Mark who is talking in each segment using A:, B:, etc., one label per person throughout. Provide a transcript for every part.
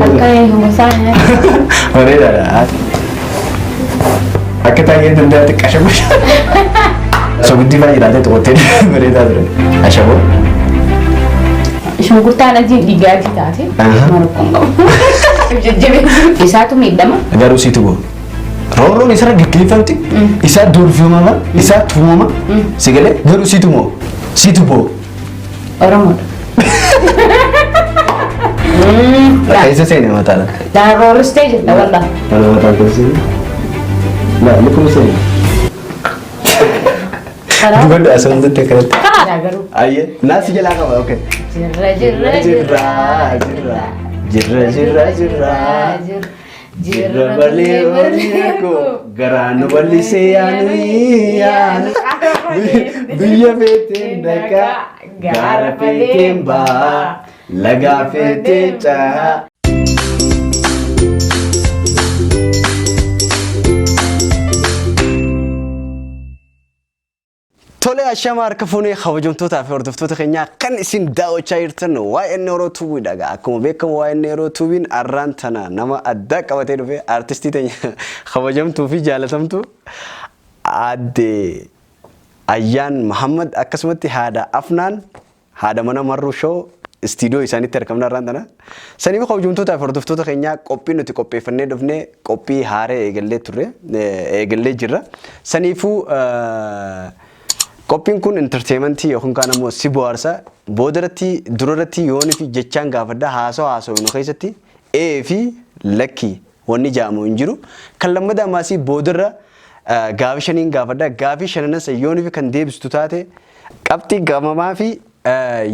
A: Akka eegumsaa nyaata.
B: Bareedaadha. Akka taa'ee danda'a xiqqaa shabu. Sogiddii fa'aa jiraatee xoqottee bareedaa ture. Ashaboo.
A: Shunkurtaan adiin dhiigaa adii taate. Marqoon qabu. Jajjabeessu. Isaatu miidhama.
B: Garuu siitu boo. Roorroon isarra gaggeeffamti. Isaa doorfamama. Isaa tumama. Si galee garuu siitu moo. Siitu boo.
A: Oromoodha.
B: Keessa seene mataadha.
A: Daan roorristee jirta wallah.
B: Mana mataan keessa seene. Laa lukkuma seene. Dubadhu asirratti akkanatti.
A: Karaa garuu.
B: Ayyee naasi jalaa qaba okay.
A: Jirra jirra
B: Jirra jirra jirra jirra jirra jirra balee balee koo garaa nu bal'isee yaanu yaanu biyya feeteen dhaqa gaara feeteen ba'a lagaa feeteen ca'a. Tole ashama harka fuunee kabajamtootaa fi hordoftoota keenyaa kan isin daawwachaa jirtan waa'een Yeroo Tuubiidha. Akkuma beekamu waa'een Yeroo Tuubiin arraan tana nama addaa qabatee dhufe artistii teenya kabajamtuu fi jaalatamtuu aadde Ayyaan Mahammad akkasumatti haadha Afnaan haadha mana Marruu Show istiidiyoo isaaniitti argamna arraan tana. Saniif kabajamtootaa fi hordoftoota keenyaa qophii nuti qopheeffannee dhufne qophii haaree eegallee turre eegallee jirra. Saniifuu qophiin kun entertainmentii yookiin kaan ammoo si bohaarsa boodarratti durarratti yoonii fi jechaan gaafadha haasawaa haasawinu keessatti ee fi lakkii wanni jaamu hin jiru. Kan lammataa ammaasii boodarra gaafii shaniin gaafadha. Gaafii shananan san yoonii fi kan deebistu taate qabxii gamamaa fi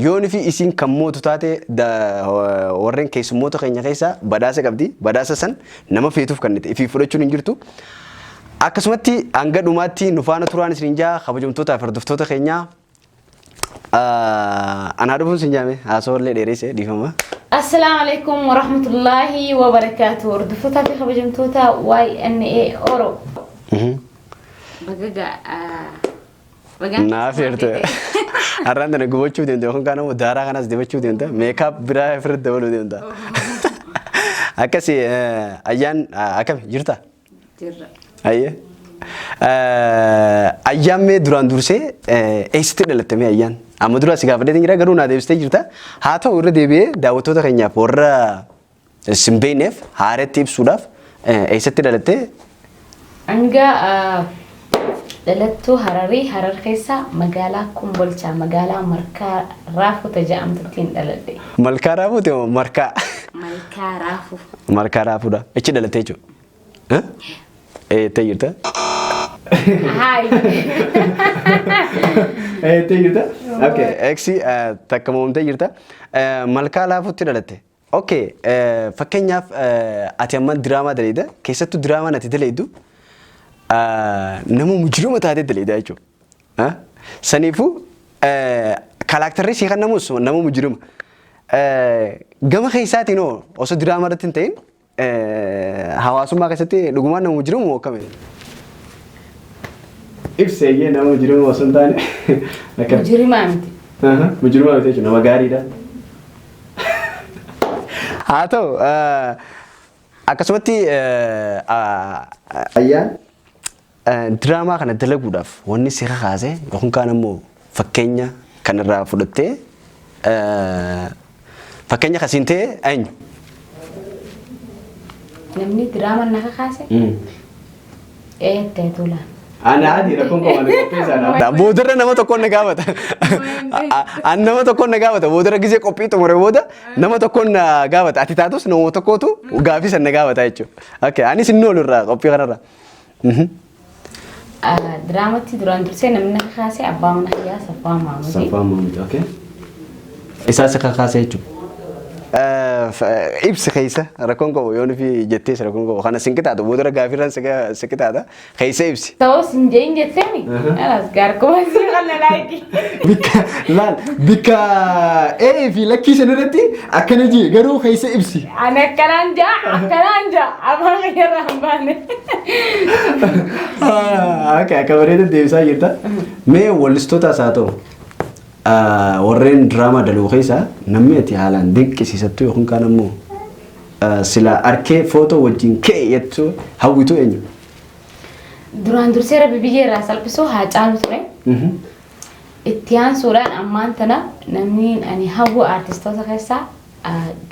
B: yoonii fi isiin kan mootu taate warreen keessummoota keenya keessaa badhaasa qabdi. Badhaasa san nama feetuuf kan ifii fudhachuun hin jirtu. Akkasumatti hanga dhumaatti nu faana turaan isin jaa kabajamtootaa fi hordoftoota keenyaa. Anaa dhufuun sin jaame haasawallee dheeresse dhiifama.
A: Assalaamu alaikum warahmatullaahi wabarakaatu. Hordoftootaa fi kabajamtoota YNA Oro. Bagaga.
B: Naaf heerte. Har'aan tana gubachuu deemte yookaan kaan immoo daaraa kanas dibachuu deemta. Makeup biraa ofirratti dabaluu deemta. Akkasi ayyaan akkami jirta?
A: Jirra.
B: Ayyee. Ayyaan mee duraan dursee eessatti dhalatte mee ayyaan? Amma dura si gaafadhee jira garuu naa deebistee jirta. Haa ta'u irra deebi'ee daawwattoota keenyaaf warra sin beekneef haaretti ibsuudhaaf eessatti dhalatte?
A: Hanga dhalattuu Hararii Harar keessa magaalaa Kombolchaa magaalaa Markaa Raafuu jedhamtuttiin dhaladhe.
B: Malkaa Raafuuti moo Markaa?
A: Malkaa Raafuu.
B: Malkaa Raafuudha. Achi dhalattee jechuudha. Eettee jirta?
A: Haay.
B: Eettee jirta? Okay. Eksi takka moomtee jirta. Malkaa Laafuutti dhalatte. Okay. Fakkeenyaaf ati amma diraamaa daleeda. Keessattuu diraamaan ati daleeddu nama mujrima taatee daleeda jechuudha. Saniifuu characterri sii kan namus nama mujrima. Gama keessaatiin hoo osoo diraamaa irratti hin ta'in hawaasummaa keessatti dhugumaan nama mujrimu moo akkami? Ibseeyyee nama mujrima osoo hin taane.
A: Mujrimaa miti.
B: Mujrimaa miti jechuudha nama gaariidha. Haa ta'u akkasumatti ayyaan diraamaa kana dalaguudhaaf wanni si kakaase yookaan kaan ammoo fakkeenya kan irraa fudhattee fakkeenya kasiin ta'e eenyu?
A: Namni diraamaa na kakaase eettee tola.
B: Ana adii rakkoon qabu ani qopheessaadha. Boodarra nama tokkoon na gaafata. An nama tokkoon na gaafata. Boodarra gisee qophii xumure booda nama tokkoon na gaafata. Ati taatus nama tokkootu gaafii san na gaafata jechuudha. Okay, anis hin oolu irraa qophii kanarraa.
A: Diraamatti duraan dursee namni na kakaase abbaa mana kiyyaa Saffaa Maamuti.
B: Saffaa Maamuti, okay. Isaa si kakaase jechuudha. Ibsi keessa rakkoon qabu yoo nufi jettees rakkoon qabu kana sin qixaatu boodarra gaafiirraan si qixaata keessa ibsi.
A: Ta'us hin jeein jetteemi. Alas gaarkuma si qalla laayiki.
B: Bikka laal bikka ee fi lakkii san irratti akkana jee garuu keessa ibsi.
A: Ani akkanaan jaa akkanaan jaa afaan kiyyarraa hin baane.
B: Okay, akka bareeda deebisaa jirta. Mee wallistootaas haa ta'u warreen diraamaa dalaguu keessaa namni ati haalaan dinqisiisattu yookaan kaan ammoo Silaa arkee footoo wajjin ka'e jettu hawwitu eenyu?
A: Duraan dursee Rabbi biyya irraa salphisuu haa caalu ture. Itti aansuudhaan ammaan tana namni ani hawwu aartistoota keessaa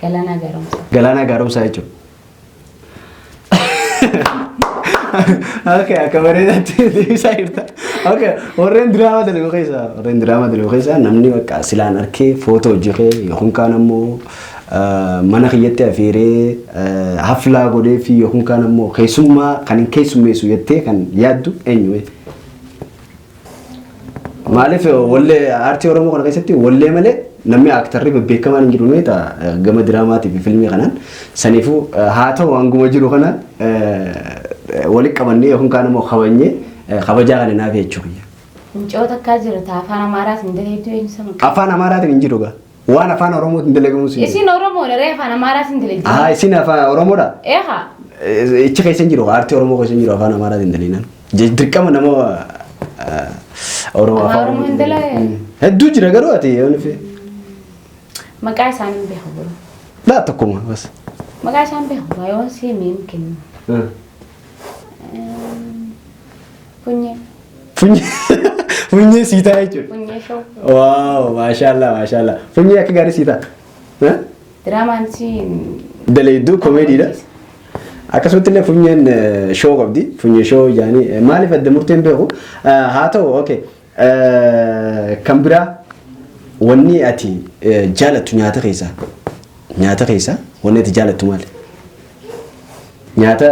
A: Galaanaa Gaaromsaa.
B: Galaanaa Gaaromsaa jechuudha. Okay, akka bareedaatti deebisaa jirta. Okay, warreen diraamaa dalagu keessaa namni bakka silaan arkee footoo hojjetee yookiin kaan ammoo mana kiyyatti afeeree haflaa godhee fi yookiin kaan ammoo keessummaa kan hin keessummeessu jettee kan yaaddu eenyu? Maaliif wallee aartii Oromoo kana keessatti wallee malee namni aaktarri bebbeekamaan hin jiru meeta gama diraamaatii fi fiilmii kanaan. Saniifuu haa ta'u, hanguma jiru kana walitti qabannee yookiin kaan immoo kabajnee kabajaa kana naaf jechuudha.
A: Mucoo takkaa jira taa afaan Amaaraatiin dalayduu, eenyu sama?
B: Afaan Amaaraatiin hin jiru gaa. Waan afaan Oromootiin dalagamus hin jiru.
A: Isin Oromoodha ree, afaan Amaaraatiin dalayduu?
B: Haa, isin afaan Oromoodha.
A: Eehaa.
B: Ichi keessa hin jiru, aartii Oromoo keessa hin jiru afaan Amaaraatiin dalaginaan. Dirqama nama Oromoo.
A: Afaan Oromoo hin dalagan?
B: Hedduu jira garuu ati yoo nufi.
A: Maqaa isaanii hin beeku garuu.
B: Laa, tokkuma bas.
A: Maqaa isaan beeku yoon si hime kennu. Funyee.
B: Funyee, funyee sii ta'a jechuudha.
A: Funyee show.
B: Wow, maashaallah, maashaallah. Funyee akka gaarii sii ta'a.
A: Diraamaan si
B: Daleedduu komeediidha. Akkasumatti illee funyeen show qabdi. Funyee show jaanii maaliif adda murteen beeku. Haa ta'u, okay. Kan biraa wanni ati jaalattu nyaata keessaa. Nyaata keessaa wanni ati jaalattu maali? Nyaata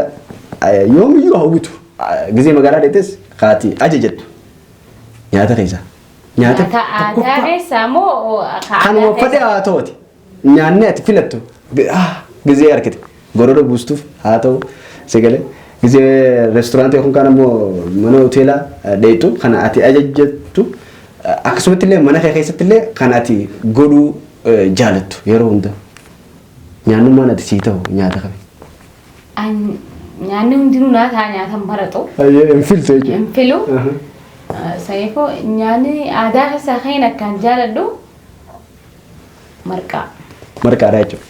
B: yoomiyyuu hawwitu. Gizee magaalaa deettes kaati ajajattu. Nyaata keessaa.
A: Nyaata aadaa keessaa moo ka
B: Kanuma
A: aadaa
B: fedhe
A: keessaa?
B: haa ta'uti. Nyaanni ati filattu gizee argite gorora buustuuf haa ta'u, sagalee gizee reesturaantii yookaan kaan ammoo mana hoteelaa dheeyxu kana ati ajajjattu, akkasumatti illee mana kee keessatti illee kan ati godhuu jaalattu, yeroo hunda nyaannummaan ati sii ta'u nyaata kami?
A: Nyaanni hundinuu naa ta'a, nyaata hin maraxu.
B: Hin filtu jechuudha.
A: Hin filu. Saniifuu nyaanni aadaa keessaa kan akkaan jaaladhu marqaa.
B: Marqaadha jechuudha.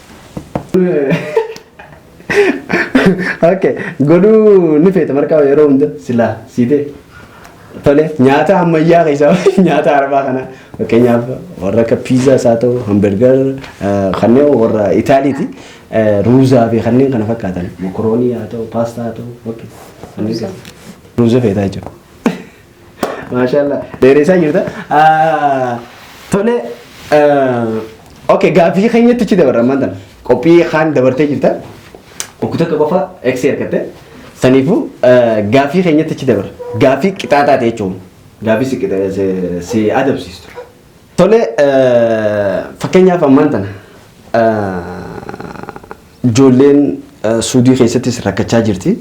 B: Okay, godhuu ni feeta marqaa yeroo hunda silaa siitee. Tole, nyaata ammayyaa keessaa nyaata arabaa kana, fakkeenyaaf warra akka piizaas haa ta'u, hamburger, kanneen warra Itaaliiti, ruuzaa fi kanneen kana fakkaatan, mokoroonii haa ta'u, paastaa haa ta'u, okay. Kanneen kana. Ruuza feetaa jechuudha. Maashaallah, dheeressaa jirta. Tole, okay, gaaffii keenyatti achi dabarra ammaan tana. Qophii kaan dabartee jirta. Okku takka qofa eegsee argatte. Saniifuu gaaffii keenyatti achi dabarra. Gaaffii qixaaxaa ta'e jechuun. Gaaffii si adabsiistu. Tole, fakkeenyaaf ammaan tana ijoolleen Suudii keessattis rakkachaa jirti.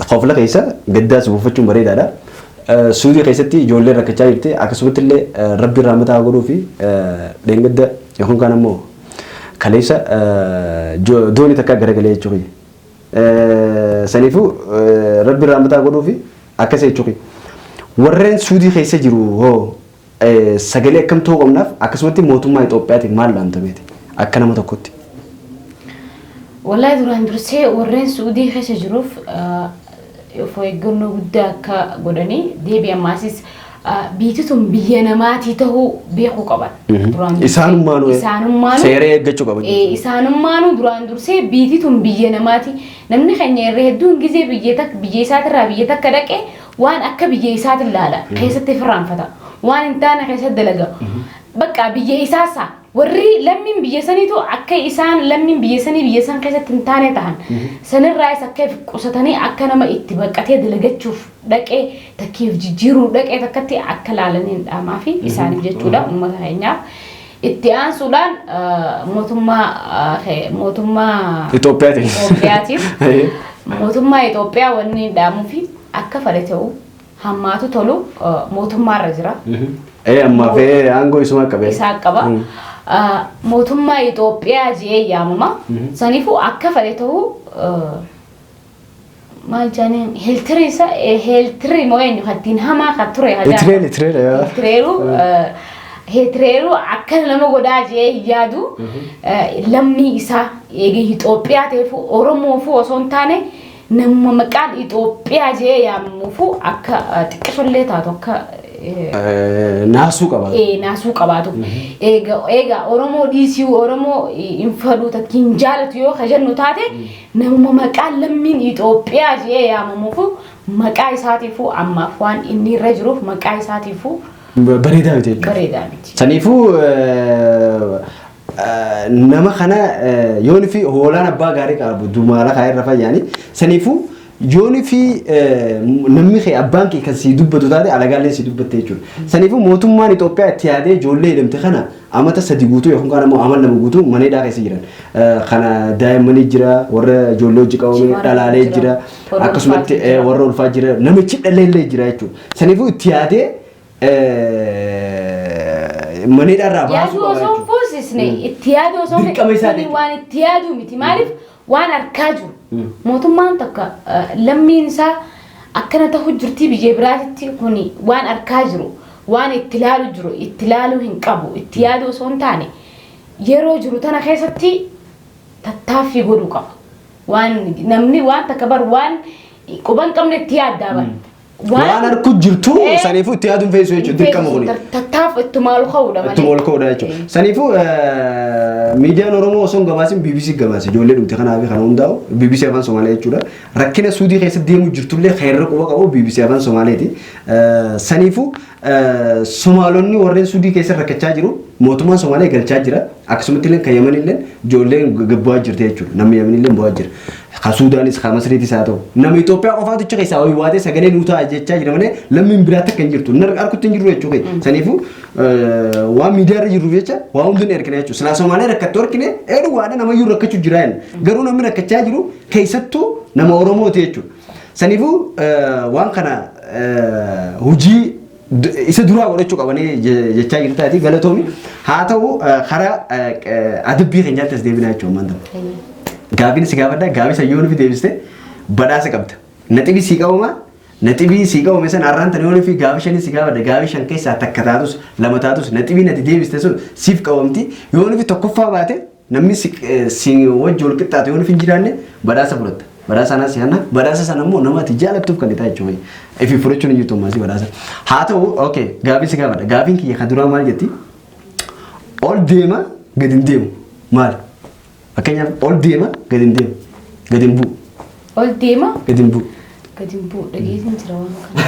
B: Kofla keessa gaddaas buufachuun bareedaadha. Suudii keessatti ijoolleen rakkachaa jirti. Akkasumatti illee rabbi irraa mataa godhuu fi dheengadda yookaan kaan ammoo kaleessa doonii takka garagalee jechuudha. Saniifuu rabbi irraa mataa godhuu fi akkas jechuudha. Warreen Suudii keessa jiru hoo sagalee akkam ta'uu qabnaaf, akkasumatti mootummaa Itoophiyaatiif maal dhaamtameeti akka nama tokkotti?
A: Wallahi, duraan dursee warreen Suudii keessa jiruuf of eeggannoo guddaa akka godhanii deebi, ammaasis biyyi tun biyya namaatii ta'uu beekuu qaban. Duraan dursee.
B: Isaanummaanuu
A: Isaanummaanuu
B: seera eeggachuu qaban.
A: Isaanummaanuu duraan dursee biyyi tun biyya namaati. Namni keenya irra hedduun gizee biyya takka, biyya isaatirraa biyya takka dhaqe, waan akka biyya isaatiin ilaala. Keessatti firraanfata. Waan hin taane keessatti dalaga. Bakka biyya isaasa warri lammiin biyya saniitu akka isaan lammiin biyya sanii biyya san keessatti hin taane tahan. Sanirraayis akka if qusatanii, akka nama itti baqatee dalagachuuf dhaqee takkiif jijjiiruu dhaqee takkatti akka laalaniin dhaamaa fi isaaniif jechuudha, uummata keenyaaf. Itti aansuudhaan mootummaa
B: Itoophiyaatiif.
A: Itoophiyaatiif, mootummaa Itoophiyaa wanni dhaamuu fi akka fedhe ta'u, hammaatu tolu, mootummaarra jira.
B: Ammaa fi aangoo isuma qabee.
A: Isaa qaba. Mootummaa Itoophiyaa jee yaamama. Saniifuu akka fedhe ta'u, maal jedhaniin, Hiltirii isa Hiltirii moo eenyu kattiin hamaa kan ture.
B: Hitireel, Hitireel, yaa.
A: Hiltireeru. Heetireeruu akkana nama godhaa jee hin yaadu. Lammii isaa eega Itoophiyaa ta'eefu Oromoofu osoo hin taane namuma maqaan Itoophiyaa jee yaamamuufu akka xiqqishollee taatu akka
B: Naasuu qabaatu.
A: Naasuu qabaatu. Eega eega Oromoo dhiisii Oromoo hin fadhu takki hin jaalatu yoo ka jennu taate namuma maqaan lammiin Itoophiyaa jee yaamamuufu maqaa isaatiifuu ammaaf waan inni irra jiruuf maqaa isaatiifuu
B: Bareedaa miti jechuudha.
A: Bareedaa miti.
B: Saniifuu nama kana yoon fi hoolaan abbaa gaarii qabu dumaala kaa irra fayyaani. Saniifuu yoon fi namni kee abbaan kee kan sii dubbatu taate alagaallee sii dubbatte jechuudha. Saniifuu mootummaan Itoophiyaa itti yaadee ijoollee hidhamte kana amata 3 guutuu yookaan kaan ammoo ama 2 guutuu mana hidhaa keessa jiran. Kana daa'immanii jira, warra ijoollee hojii qabame dhalaalee jira, akkasumatti warra ulfaa jira, namichi dhaleellee jira jechuudha. Saniifuu itti yaadee mana hidhaa irraa baasuu
A: Yaaduu
B: qaba
A: osoo hin
B: jechuudha.
A: fuusisne itti yaaduu osoo hin
B: Dirqama isaa
A: kuni
B: jechuudha.
A: waan itti yaaduu miti. Maaliif waan arkaa jiru. Mootummaan takka lammiin isaa akkana ta'u jirtii biyya biraatitti kuni waan arkaa jiru waan itti ilaalu jiru itti ilaaluu hin qabu itti yaaduu osoo hin taane yeroo jiru tana keessatti tattaaffii godhuu qaba. Waan namni waan takka bar waan quba hin qabne itti yaaddaa bar.
B: Waan harku jirtu saniifuu itti yaaduun feessu jechuudha dirqama kuni.
A: Tattaaf ittuma ol ka'uudha malee.
B: Ittuma ol ka'uudha jechuudha. Saniifuu miidiyaan Oromoo osoo hin gabaasin BBC gabaase ijoollee dhumte kanaa fi kana hundaa'u BBC afaan Somaalee jechuudha. Rakkina Suudii keessa deemu jirtullee kan irra quba qabu BBC afaan Somaaleeti. Saniifuu Somaalonni warreen Suudii keessa rakkachaa jiru mootummaan Somaalee galchaa jira. Akkasumatti illee kan Yemen illee ijoolleen bu'aa jirti jechuudha. Namni Yemen illee bu'aa jira. Kan Suudaanis kan Masriitis haa ta'u. Nama Itoophiyaa qofaatu achi keessaa wayii waatee sagalee nuu ta'a jechaa jira malee lammiin biraa takka hin jirtu. Inni harkutti hin jirru jechuudha. Saniifuu waan miidiyaa irra jirruuf jecha waa hundi ni ergina jechuudha. Silaa Somaalee rakkattu argine eedhu waadha namayyuu rakkachuu jira jenna. Garuu namni rakkachaa jiru keessattuu nama Oromooti jechuudha. Saniifuu waan kana hojii isa duraa godhachuu qabanii jechaa jirtaati galatoomi. Haa ta'u karaa adabbii keenyaatti as deebinaa jechuudha ammaan tana. Gaafiin si gaafadha gaafii san yoo nufi deebiste badhaasa qabda. Naxibii sii qabama naxibii sii qabame san har'aan tana yoo nufi gaafii shanii si gaafadha gaafii shan keessaa takka taatus lama taatus naxibii nati deebiste sun siif qabamti yoo nufi tokkoffaa baate Namni si si wajji wal qixxaatu yoo hin jiraanne badhaasa fudhatta. Badhaasa anas si hanna. Badhaasa sana immoo nama ati jaalattuuf kan itti jechuudha. Ifi fudhachuun hin jirtu ammaasii badhaasa. Haa ta'u okay gaafii si gaafadha. Gaafiin kiyya kan duraa maal jetti? Ol deema gadi hin deemu. Maali? Fakkeenyaaf ol deema gadi hin deemu. Gadi hin bu'u.
A: Ol deema
B: Gadi hin bu'u.
A: gadi hin bu'u dhageetiin jira waan kana.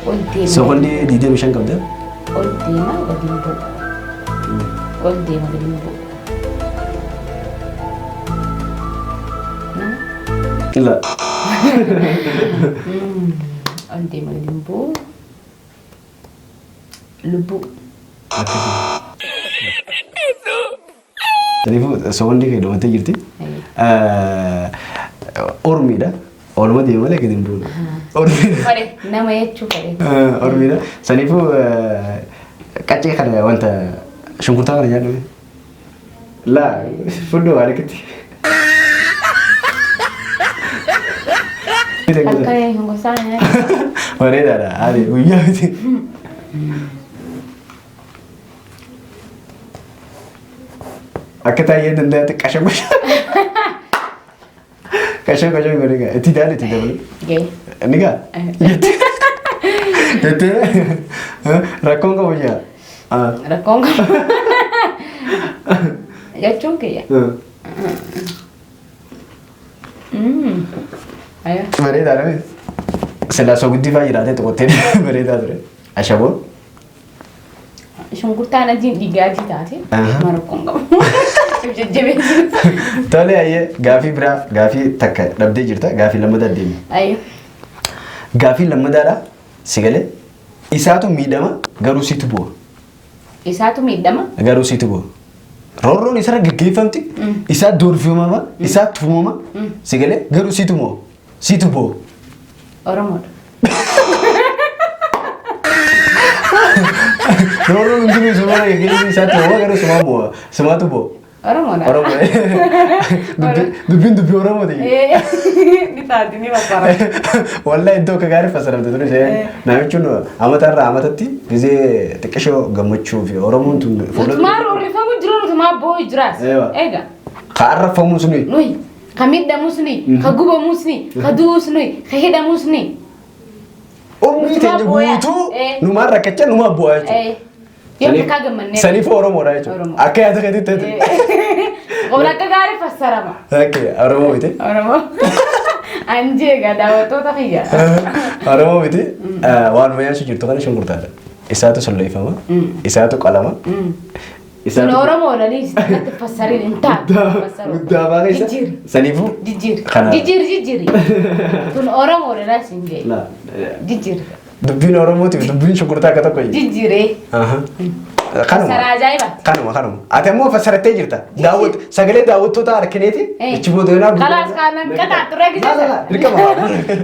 A: Ol deema.
B: Sekoondii 25 qabda.
A: Ol deema gadi hin bu'u. Ol deema gadi hin bu'u. Nama
B: La.
A: ol deema gadi hin bu'u. Lubbuu.
B: Saniifuu sekoondii kee dhumattee jirti. Ormiidha. Oluma deema malee gadi hin buune. Ormiidha.
A: Fadhe nama jechuu fadhe.
B: Ormiidha. Saniifuu qaccee kana wanta shunkurtaa kana nyaadhu. Laa fudhu waan akkatti.
A: Akka shunkurtaa kana.
B: Bareedaadha. Haali guyyaa miti. Akka taa'ee danda'ate qasha qasha. Qasha qasha godhe gaa. Itti daali itti dabalu.
A: Ga'e.
B: Ni gaa. Jettee rakkoon qabu jaa.
A: Rakkoon qabu. Jechuun kiyya. Ayo.
B: Bareedaa dha. Silaa soogiddi fa'aa jiraatee xoqottee bareedaa ture. Ashaboon.
A: Shunkurtaan adiin dhiiga adii taate
B: Aha.
A: rakkoon qabu. Jajjabeessu.
B: Tole ayyee gaafii biraa gaafii takka dhabdee jirta gaafii lammataa deemi.
A: Ayo.
B: Gaafii lammataadha si galee isaatu miidhama garuu situ bu'a.
A: Isaatu miidhama.
B: Garuu situ bu'a. Roorroon isarra gaggeeffamti isaa doorfimama isaa tumama si galee garuu situ mo'a situ bu'a.
A: Oromoodha.
B: Roorroon hundinuu isuma gaggeeffamti isaa tumama garuu sumaa bu'a sumaatu bu'a.
A: Oromoodha.
B: Oromoo. Dubbiin dubbii Oromoo ta'e.
A: Ni taati ni fassara.
B: Wallahi iddoo akka gaarii fassaramte ture ishee. Namichi amatarraa amatatti gizee xiqqishoo gammachuu fi Oromoon tun
A: Nutumaa roorrifamu jira, nutumaa boo'u jiraas.
B: Eewa.
A: Eega.
B: Ka arrafamuu suni.
A: Nuyi ka miidhamus nuyi, ka gubamus nuyi, ka du'us nuyi, ka hidhamus nuyi.
B: Umrii
A: Nutumaa
B: teenya
A: boo'aa.
B: guutuu
A: Eh.
B: numaan rakkachaa numaan bu'aa jechuudha.
A: Yoo takkaa gammannee.
B: Saniif Oromoodha jechuudha.
A: Oromoo.
B: Akka yaada keetitti ta'e.
A: Qobla akka gaarii fassarama.
B: Okay, Oromoo miti.
A: Oromoo. Anjee egaa daawwattoota kiyya.
B: Oromoo miti. Waan nyaachuu jirtu kana shunkurtaadha. Isaatu solleeffama. Isaatu qalama.
A: Sun Oromoodha ni natti fassariin hin taatu.
B: Guddaa baay'ee isa.
A: Jijjiiri.
B: Saniifuu.
A: Jijjiiri.
B: Kana-
A: Jijjiiri jijjiiri. Tun Oromoodha laas hin jee.
B: La-
A: Jijjiiri.
B: Dubbiin Oromootiif dubbiin shunkurtaa akka tokko.
A: Jijjiiree.
B: Kanuma.
A: Fassara ajaa'ibaati.
B: Kanuma kanuma. Ati ammoo fassarattee jirta. Daawwat sagalee daawwattoota harkineeti. Ichi booda yoonaa.
A: Kalaas kanan qaxaa ture
B: Laala
A: gisee.
B: dirqama.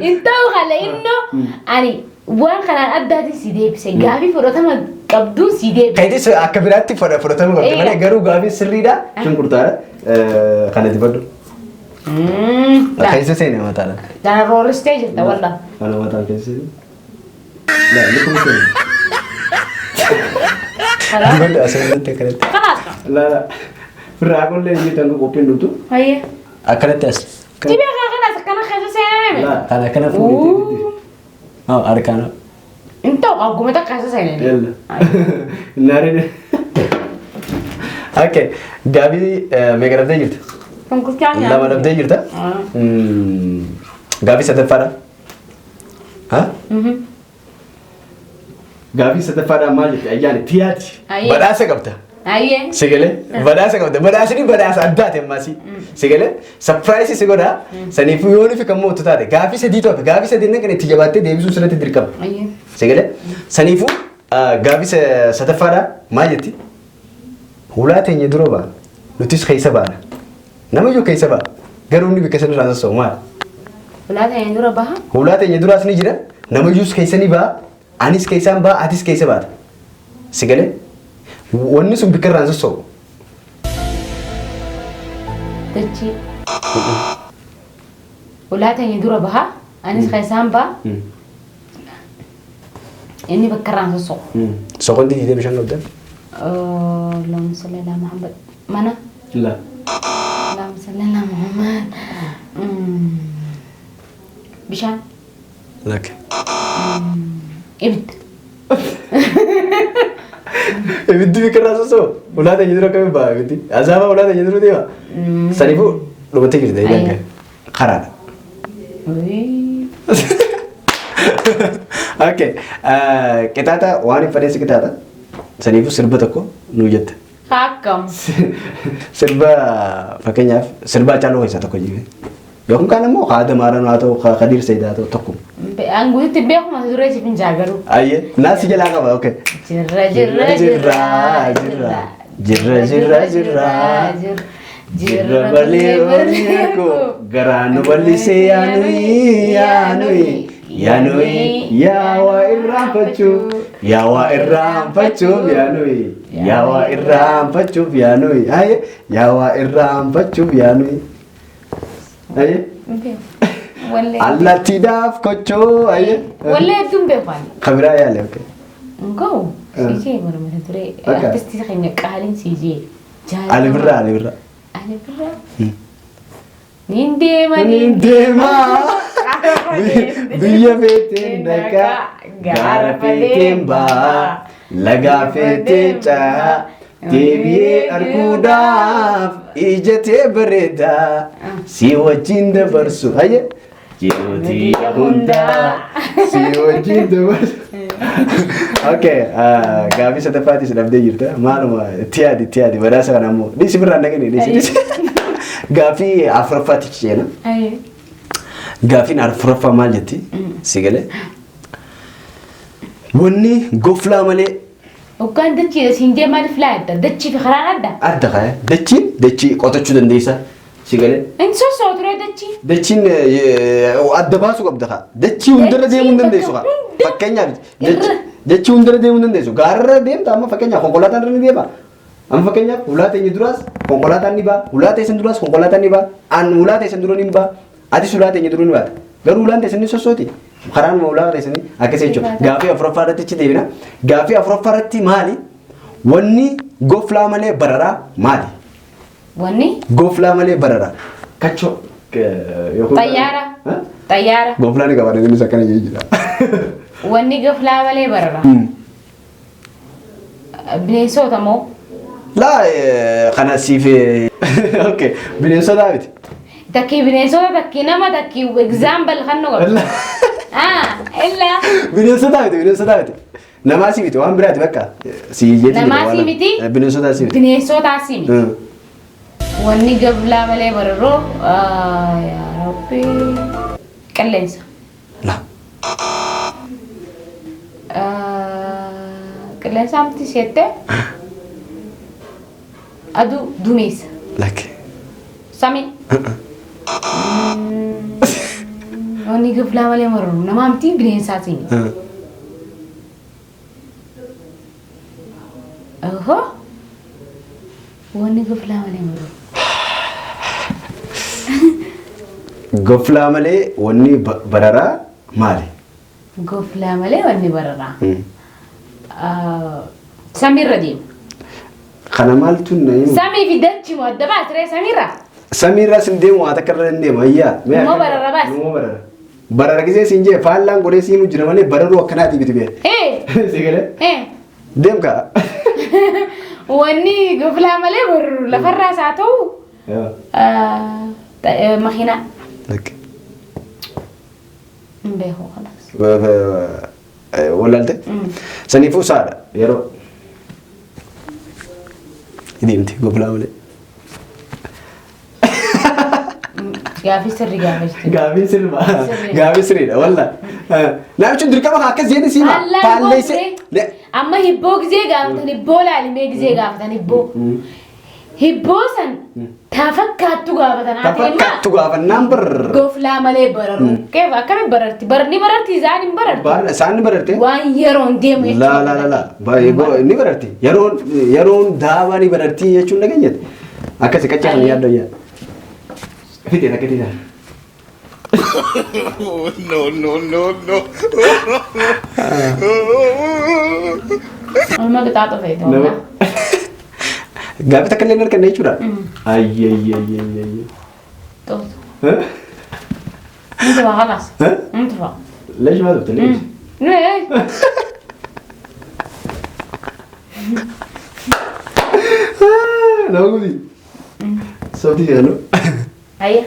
A: Hin ta'u haala innoo ani waan kanaan addaatiin si deebise, gaafii fudhatama qabduun si deebise.
B: Keetis akka biraatti fudhatama qabdi malee garuu gaafii sirriidha. Shunkurtaadha. Kana dibadhu. Keessa seene mataadha.
A: Kana roorristee jirta wallah.
B: Kana mataa keessa seene. Laa lukkuu seene. Dibadhu asirratti akkanatti.
A: Kalaas.
B: Laala. Firraa qollee inni tangu qophiin dhumtu.
A: Hayyee.
B: Akkanatti as.
A: Dibee kaa kalaas akkana keessa seename.
B: Laa kana akkana fuudhee. Haa harkaan.
A: Hin ta'u agguma takka keessa seename.
B: Yalla. Naareen. Okay. Gaafii meeqa dhabdee jirta?
A: Shunkurtaa nyaata.
B: Lama dhabdee jirta? Gaafii sadaffaadha. Ha? Gaafii sadaffaadhaan maal jette ayyaani tiyaati.
A: Ayyee.
B: Badhaasa qabda.
A: Hayyee.
B: Sigalee badhaasa qabda. Badhaasni badhaasa addaati ammaasii. Sigalee surprise si godha. Saniifuu yoo nufi kan mootu taate gaafii sadii to'ate gaafii sadii kan itti jabaattee deebisuun sirriitti dirqama.
A: Hayyee.
B: Sigalee saniifuu gaafii sadaffaadhaa maal jetti? Hulaa teenya dura baana. Nutis keessa baana. Namayyuu keessa ba'a. Garuu inni bikka sanirraa sossoo'u maali?
A: Ulaa ta'een dura baha.
B: Hulaa teenya duraas ni jira. Namayyuus keessa ni ba'a. Anis keessaan ba'a, atis keessa baata. Sigalee wanni sun bikka irraan sossoo'u.
A: Dachii. Ulaa ta'een dura baha. Anis keessaan baha. Inni bakka irraan sossoo'u.
B: Soqondi diidee bishaan qabdan?
A: Allahumma salli ala Muhammad. Mana.
B: La.
A: Allahumma salli ala Muhammad. Bishaan.
B: Lakki.
A: Ibidda.
B: Ibiddi bikka irraa sossoo'u. Ulaa teenya dura akkamiin ba'a ibiddi? Azaabaa ulaa teenya dura deema. Saniifuu dhumattee jirti eegaan kee. Karaadha.
A: Wii.
B: Okay. Qixaaxa waan hin fedheessi qixaaxa. Saniifuu sirba tokko nuu jette.
A: Akkam.
B: Sirba fakkeenyaaf sirba Haacaaluu keessaa tokko jibe. Yookiin kaan immoo haada Maaraan haa ta'u, Kadiir Sayidaa haa ta'u tokko.
A: Anguutti beekuma duree siif hin jaagaru.
B: Ayyee naa si jalaa qaba okay.
A: Jirra jirra
B: jirra jirra jirra jirra jirra jirra balee balee koo garaa nu bal'isee yaanuyi yaanuyi yaanuyi yaa waa irraanfachuuf yaa waa irraanfachuuf yaanuyi yaa waa irraanfachuuf yaanuyi aye yaa waa irraanfachuuf yaanuyi aye
A: Wallee.
B: Allaattiidhaaf kochoo aye.
A: Wallee hedduun beeku ani.
B: Kabiraa yaale okay.
A: Ngoo. Siijee mormata ture.
B: Okay.
A: Artistii keenya qaaliin siijee.
B: Ali Birraa Ali Birraa.
A: Ali Birraa. Niin deema.
B: Niin deemaa. Biyya feeteen dhaqaa, gaara feeteen ba'aa, lagaa feeteen caa, deebi'ee arguudhaaf ijatee bareedaa, si wajjin dabarsu. Hayye. Jiruutii hundaa si wajjin dabarsu. Okay, gaafii sadaffaatis dhabdee jirta. Maaluma itti yaadi itti yaadi badhaasa kana ammoo dhiisi birraan dhaqanii dhiisi dhiisi. Gaafii afuraffaatti ceena.
A: Ayyee.
B: Gaafiin afuraffaa maal jetti? Si galee? Wanni goflaa malee
A: Hoggaan dachiidha siin jee maaliif laa adda? Dachii fi karaan adda?
B: Adda kaya. Dachiin dachii qotachuu dandeessa. Si galee?
A: Inni sossoo ture dachii.
B: Dachiin adda baasuu qabda kaa. Dachii hundarra deemuu hin dandeessu kaa.
A: Hunda.
B: Fakkeenyaaf dachii hundarra deemuu hin dandeessu. Gaararra deemta amma fakkeenyaaf konkolaataan irra ni deema. Amma fakkeenyaaf hulaa teenya duraas konkolaataan ni ba'a, hulaa teessan duraas konkolaataan ni ba'a, an hulaa teessan dura ni ba'a, atis hulaa teenya dura ni baata. Garuu hulaan teessan ni sossooti. Karaan hulaa teessanii akkas jechuudha. Gaaffii afuraffaa irratti achi deebina. Gaaffii afuraffaa irratti maali? Wanni goflaa malee bararaa maali?
A: Wanni
B: Goflaa malee bararaa. Kachoo.
A: Xayyaara. Xayyaara.
B: Goflaa ni qabaata innis akkana jira.
A: Wanni goflaa malee barara. Bineensota moo?
B: Laa kana siif okay bineensota miti.
A: Takkii bineensota takkii nama takkii example kan nu godhu. Ah, illa.
B: Bineensota miti bineensota miti. Namaa si miti waan biraati bakka. Si jeeti.
A: Namaa si miti?
B: Bineensota si miti.
A: Bineensotaa si miti. Wanni goflaa malee bararoo yaa Rabbi qilleensa.
B: La.
A: Qilleensa miti seette aduu dumeessa.
B: Lakki.
A: Samii. Wanni goflaa malee bararu namaa miti bineensaa si miti. Oho. Wanni goflaa malee bararu.
B: Goflaa malee wanni bararaa maali?
A: Goflaa malee wanni bararaa. Samiirra deema.
B: Kana maaltu na himu?
A: Samii fi dachii moo adda baasiree samiirra?
B: Samiirra sin deemu waa takka irra hin deemu ayyaa.
A: Numa barara baas.
B: Numa barara. Barara gisee siin jee faallaan godhee siin jira malee bararuu akkanaati miti bee.
A: Ee.
B: Si galee?
A: Ee.
B: Deem kaa.
A: Wanni goflaa malee bararu lafarraas haa ta'u makiinaa.
B: Lakki.
A: Hin beeku kalaas.
B: Wallaalte? Saniifuu saadha yeroo. Deemti goflaa malee.
A: Gaafii sirrii gaafachuu.
B: Gaafiin sirba.
A: Sirrii.
B: Gaafii sirriidha walla. Namichi dirqama akkas jedhi siima.
A: Faallaan gootee amma hibboo gizee gaafatan hibboo laalimee gizee gaafatan hibboo. Hibboo san taa fakkaattu gaafatan haa ta'e
B: Tafakkaattu gaafannaan bar.
A: Goflaa malee bararu. Keef akkami bararti? Barni bararti isaan hin bararti.
B: Baala isaan ni bararte.
A: Waan yeroon deemu
B: La la la la. Baay'ee ni bararti. Yeroon yeroon daabaa ni bararti jechuun dhageenyatti. Akkasi qaccaa kan yaadda yaa. Fixee takka tiisaa.
C: No, no, no, no.
A: Olma qixaaxu feete.
B: Nama. Gaaffii takka illee hin arganne jechuudha. Ayyayyayyayyayya.
A: Xootu. Intufa خلاص. Intufa.
B: ليش ما ذبت ليش؟
A: ليه؟
B: Nama guutii. Sabti jedhu.
A: Hayya.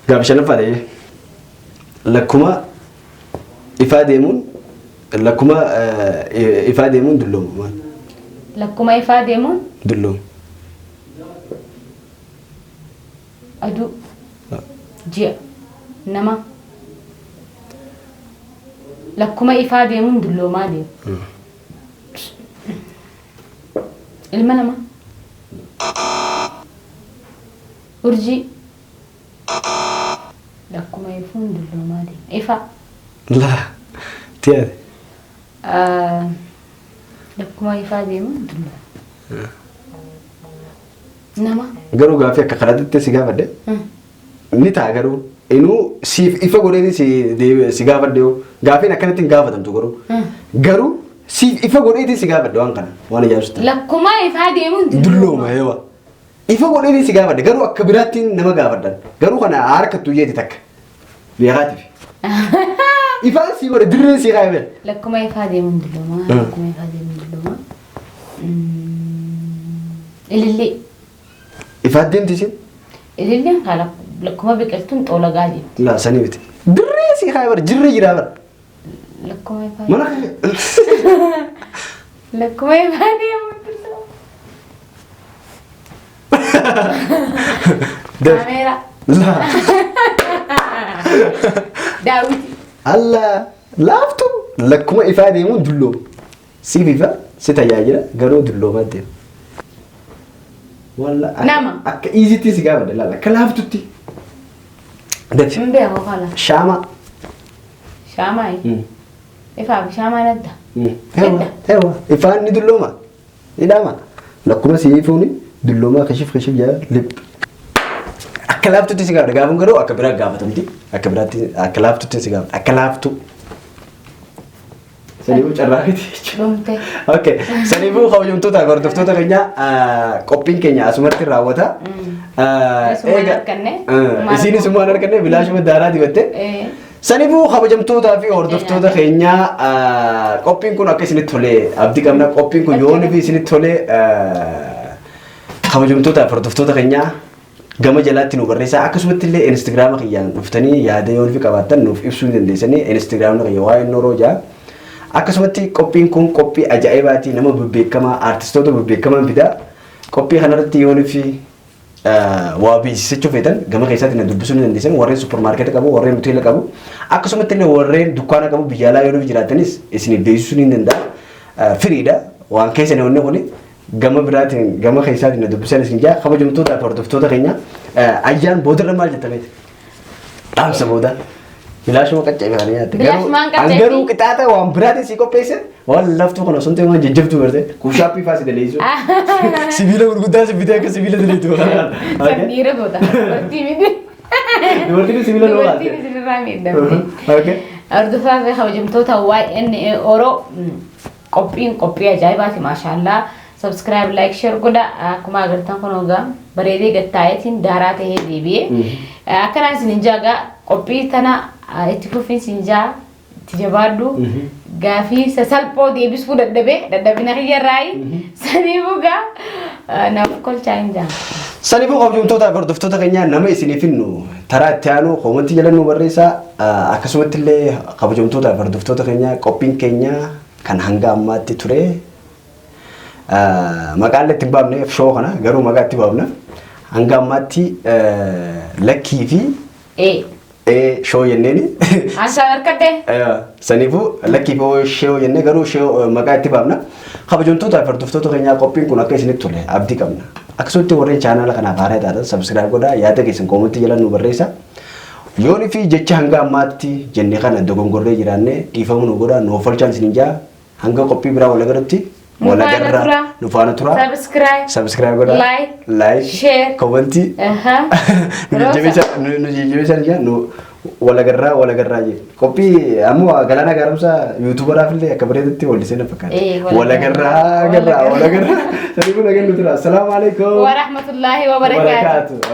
B: Gaaffii shanaffaa ta'ee lakkuma ifaa deemuun lakkuma ifaa deemuun dulloomu maal?
A: Lakkuma ifaa deemuun
B: Dulloomu.
A: Aduu ji'a nama lakkuma ifaa deemuun dulloomaa deemu. Ilma namaa. Urjii. Lakkuma ifuun dulloomaa deema. Ifa.
B: Laa tiyaate.
A: Lakkuma ifaa deemuun dullooma. Nama.
B: Garuu gaaffii akka karaatti si gaafadhe ni ta'a garuu inuu siif ifa godheeti si si gaafadhe yoo gaaffiin akkanatti hin gaafatamtu garuu garuu siif ifa godheeti si gaafadhe waan kana waan ajaa'ibsitu.
A: Lakkuma ifaa deemuun
B: Dullooma eewa. Ifa godheeti si gaafadhe garuu akka biraatti nama gaafadhan garuu kana harkattu jeeti takka beekaatiif. Ifaan si godhe dirree si kaa'e.
A: Lakkuma ifaa deemuun dullooma. Lakkuma ifaa deemuun dullooma. Ilillee.
B: Ifaa deemti isin?
A: Ililleen kaa lakkuma biqiltuun xoolagaa deemti.
B: Laa sanii miti. Dirree si kaa'e bara jirree jiraa bara.
A: Lakkuma ifaa
B: Mana
A: Lakkuma ifaa deemuun dullooma. Kaameeraa.
B: Laa.
A: Daawwiti.
B: Alla laaftu lakkuma ifaa deemuun dullooma. Siif ifa si tajaajila garuu dulloomaa deema. Walla
A: Nama.
B: akka iizitti si gaafadhe laala akka laaftutti. Dafi.
A: Hin beeku kana.
B: Shaama.
A: Shaamaa. Ifaa fi shaamaan adda.
B: Hewa hewa ifaan ni dullooma. Ni dhaama. Lakkuma si fuuni dulloomaa kashif kashif jaa lip. Akka laaftutti si gaafata. Gaafun garuu akka biraa gaafatamti. Akka biraatti akka laaftutti si gaafata. Akka laaftu. Saniifuu carraa miti jechuudha.
A: Dhumte.
B: Okay. Saniifuu kabajamtoota hordoftoota keenya qophiin keenya asumatti raawwata.
A: Isumaan arganne.
B: Isiin isumaan arganne bilaashuma daaraa dibatte. Saniifuu kabajamtootaa fi hordoftoota keenya qophiin kun akka isinitti tolee abdii qabna. Qophiin kun yoon fi isinitti tolee kabajamtootaa fi hordoftoota keenya gama jalaatti nu barreessaa. Akkasumatti illee Instagram kiyyaan dhuftanii yaada yoon fi qabaattan nuuf ibsuu ni dandeessanii. Instagram kiyya waa'ee Nooroo jaa. Akkasumatti qophiin kun qophii ajaa'ibaati. Nama bebbeekamaa, aartistoota bebbeekamaan fidaa. Qophii kanarratti yoon fi waa beeksisachuu feetan gama keessaatti na dubbisuu ni dandeessan. Warreen supermarket qabu, warreen hoteela qabu, akkasumatti illee warreen dukkaana qabu biyya alaa yoo jiraatanis isin beeksisuu ni danda'a. Firiidha waan keessa wanni kuni gama biraatiin gama keessaatiin na dubbisan isin jaa. Kabajamtootaa fi hordoftoota keenya, ayyaan boodarra maal jettameeti? Dhaamsa booda. Bilaashuma qaccee kana nyaatte.
A: Bilaashumaan qaccee.
B: Garuu qixaaxa waan biraatiin sii qopheesse, waan laftuu kana osoo hin ta'in waan jajjabduu barte push-up faa si daleessu. Sibiila gurguddaa si bitee akka sibiila daleessu.
A: San dhiira goota. Dubartii miti.
B: Dubartiin sibiila nama
A: Dubartiin isinirraa miidhamte.
B: Okay.
A: Hordofaa fi kabajamtoota YNA Oro, qophiin qophii ajaa'ibaati, maashaallaa. Subscribe, like, share godha. Akkuma agartan kun ogaa bareedee gattaa'eetiin daaraa tahee deebi'ee. Akkanaan isin hin jaagaa qophii tana itti fufiin isin jaa itti jabaadhu. Gaafii sasalphoo deebisuu dadhabee dadhabina kiyyarraayi. Saniifuu gaa naaf kolchaa hin jaa.
B: Saniifuu kabajamtoota fi hordoftoota keenya, nama isiniif hinnu taraa itti aanu comment jala nu barreessaa. Akkasumatti illee kabajamtoota fi hordoftoota keenya, qophiin keenya kan hanga ammaatti ture maqaan itti hin baafne show kana, garuu maqaa itti baafna. Hanga ammaatti lakkii fi
A: Ee.
B: ee show jenneeni.
A: Ansaan harkadhee.
B: Saniifuu lakkii fi show jennee garuu show maqaa itti baafna. Kabajamtoota fi hordoftoota keenyaa, qophiin kun akka isinitti tole abdii qabna. Akkasumatti warreen chaanaala kanaaf haaraa taatan subscribe godhaa, yaada keessan comment jala nu barreessa. Yooni fi jecha hanga ammaatti jenne kana dogongorree jiraanne dhiifama nu godhaa, nu ofalchaan isin jaa. Hanga qophii biraa wal agarratti
A: Nu
B: wal
A: faana
B: agarraa,
A: turaa.
B: nu faana turaa.
A: Subscribe.
B: Subscribe godhaa.
A: Like.
B: Like.
A: Share.
B: Comment.
A: Aha.
B: Nu jajjabeessa, nu jajjabeessa jaa, nu wal agarraa wal agarraa jee. Qophii ammoo Galaanaa Gaaromsaa YouTuberaaf illee akka bareedutti wallisee na fakkaata.
A: Ee, wal
B: Wal agarraa agarraa wal agarraa. Sanii kun agarru tura. Assalaamu alaikum.
A: Warahmatullahi wabarakatuh.
B: Wabarakaatuh.